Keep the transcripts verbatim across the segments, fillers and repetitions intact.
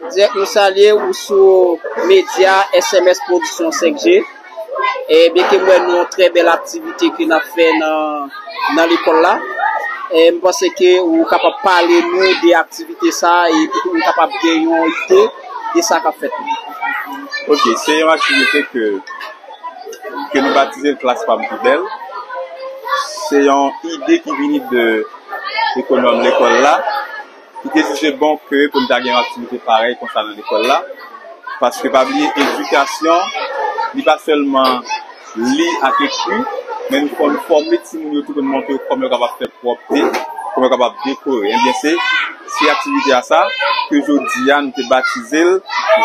Dirèk, nou salye ou sou medya S M S Production cinq G. E byen ke m wè nou yon trè bèl aktivite ke n ap fè nan, nan lekòl la. E m panse ke ou kapab pale nou de aktivite sa a e pou nou kapab gen yon ide de sa k ap fèt. Ok, se yon aktivite ke, ke nou batize Klas pa m pi bèl. Se yon ide ki vini de ekonòm lekòl la, ki te di se bon ke pou n ta gen yon aktivite parèy konsa nan lekòl la. Paske pa bliye, edikasyon, li pa sèlman li ak ekri, men nou fò nou fòme timoun yo tou pou nou montre yo kòman yo kapab fè pwòpte, kòman yo kapab dekore. Ebyen, se, se aktivite a sa ke jodi a nou te batize l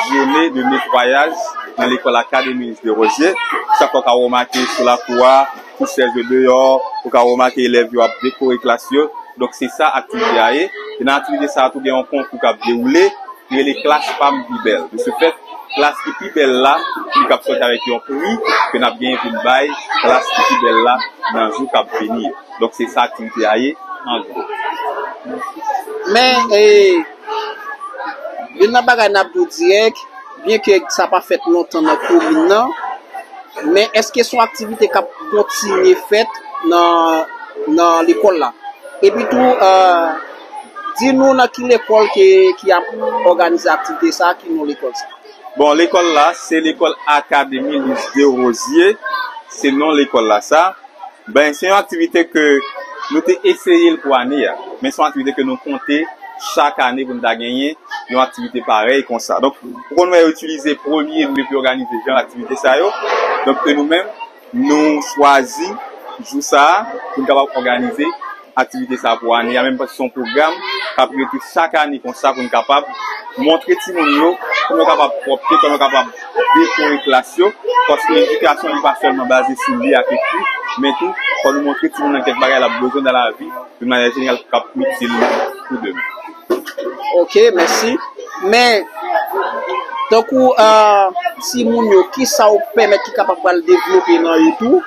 Journée de nettoyage nan lekòl Académie Lis Desrosiers. Chak fwa w ka remake sou lakou a, sou chèz yo deyò, ou ka remake elèv yo ap dekore klas yo. Donk, se sa aktivite a ye. E nan aktivite sa a tou, gen yon konkou k ap dewoule ki rele Klas pa m pi bèl. De ce fait, klas ki pi bèl la, li k ap sòti avèk yon pri ke n ap genyen pou n bay klas ki pi bèl la nan jou k ap vini yo. Donk, se sa aktivite a ye, an gwo. Men, e, youn nan bagay n ap di w dirèk, byen ke sa pa fèt lontan nan komin nan, men èske se yon aktivite k ap kontinye fèt nan, nan lekòl la? Epi tou, e, di nou nan ki lekòl ke, ki ap òganize aktivite sa a, ki non lekòl sa? Bon, lekòl la, se lekòl Académie Lis Desrosiers, se non lekòl la sa. Ben, se yon aktivite ke nou te eseye l pou ane a, men se yon aktivite ke nou konte chak ane pou n ta genyen yon aktivite parèy konsa. Donk, ou konn wè yo itilize premye me pou yo òganize jan aktivite sa yo. Donk, ke nou menm, nou chwazi jou sa a pou n kapab òganize aktivite sa a pou ane a, menm paske se yon pwogram k ap rete chak ane konsa pou n kapab montre timoun yo kòman yo kapab pwòpte, kòman yo kapab dekore klas yo, paske edikasyon li pa sèlman baze sou li ak ekri, men tou, fò nou montre timoun nan kèk bagay l ap bezwen nan lavi, de mannyè jeneral, k ap itil pou demen. Ok, mèsi. Men, tankou, e, timoun yo, kisa w pèmèt ki kapab pral devlope nan yo tou?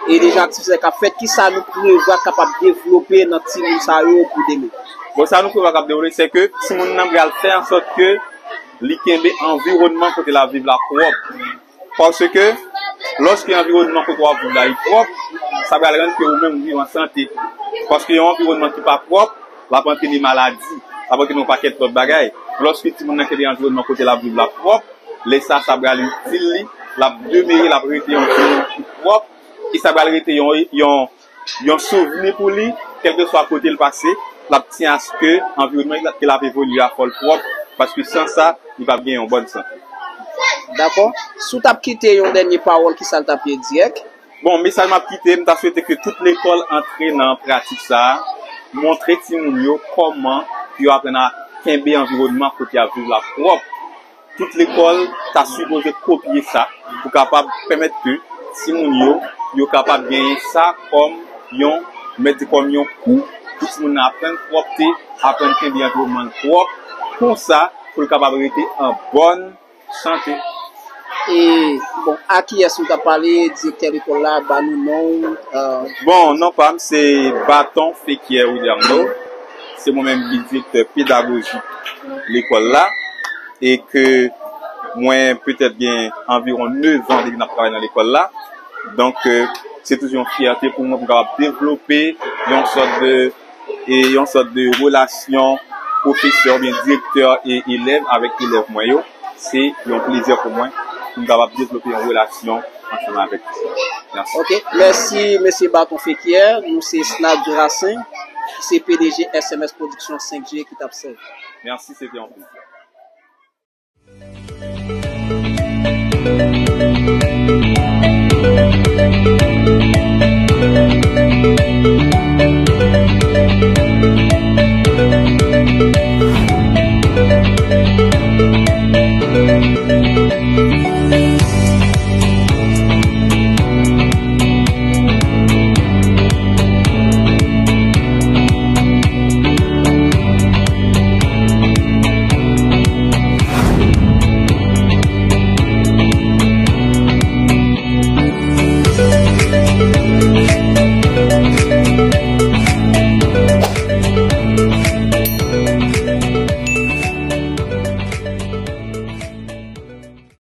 E deja aktivite k ap fèt, kisa nou prevwa kapab devlope nan timoun sa yo pou demen? Bon, sa nou prevwa k ap devlope, se ke timoun nan pral fè an sòt ke li kenbe anviwònman kote l ap viv la pwòp. Paske, lòske anviwònman kote w ap viv la li pwòp, sa pral rann ke ou menm ou viv an sante. Paske yon anviwònman ki pa pwòp, l ap antrene maladi, l ap antrene yon pakèt lòt bagay. Lòske timoun nan kenbe anviwònman kote l ap viv la pwòp, lè sa, sa pral itil li, l ap demere, l ap rete yon timoun ki pwòp, e sa pral rete yon, yon, yon souvni pou li, kèlkeswa kote l pase, l ap tyen aske anviwònman ke l ap evolye a fò l pwòp, paske san sa, li p ap gen yon bòn sante. Dakò. Si w t ap kite yon dènye pawòl, kisa l t ap ye dirèk? Bon, mesaj m ap kite, m ta swete ke tout lekòl antre nan pratik sa a, montre timoun yo kòman pou yo aprann a kenbe anviwònman kote y ap viv la pwòp. Tout lekòl ta sipoze kopye sa pou kapab pèmèt ke timoun yo, yo kapab genyen sa kòm yon, m mèt di kòm yon kou pou timoun nan aprann pwòpte, aprann kenbe anviwònman l pwòp, konsa pou l kapab rete an bòn sante. E, bon, a kiyès ou t ap pale, direktè lekòl la, ba nou non w, e. Bon, non pa m se Baton Fekiè Williamno. Se mwen menm ki direktè pedagojik lekòl la. E ke mwen petèt gen anviwon nèf an depi n ap travay nan lekòl la. Donk, e, se toujou yon fyète pou mwen pou m kapab devlope yon sòt de e yon sòt de relasyon pwofesè oubyen direktè e elèv avèk elèv mwen yo. Se yon plezi pou mwen pou m kapab devlope yon relasyon ansanm avèk yo. Mèsi. Ok, mèsi mesye Baton Fekiè. Nou se Snap Jurasin, ki se P D G S M S Production cinq G ki t ap sèvi. Mèsi, se te yon plezi.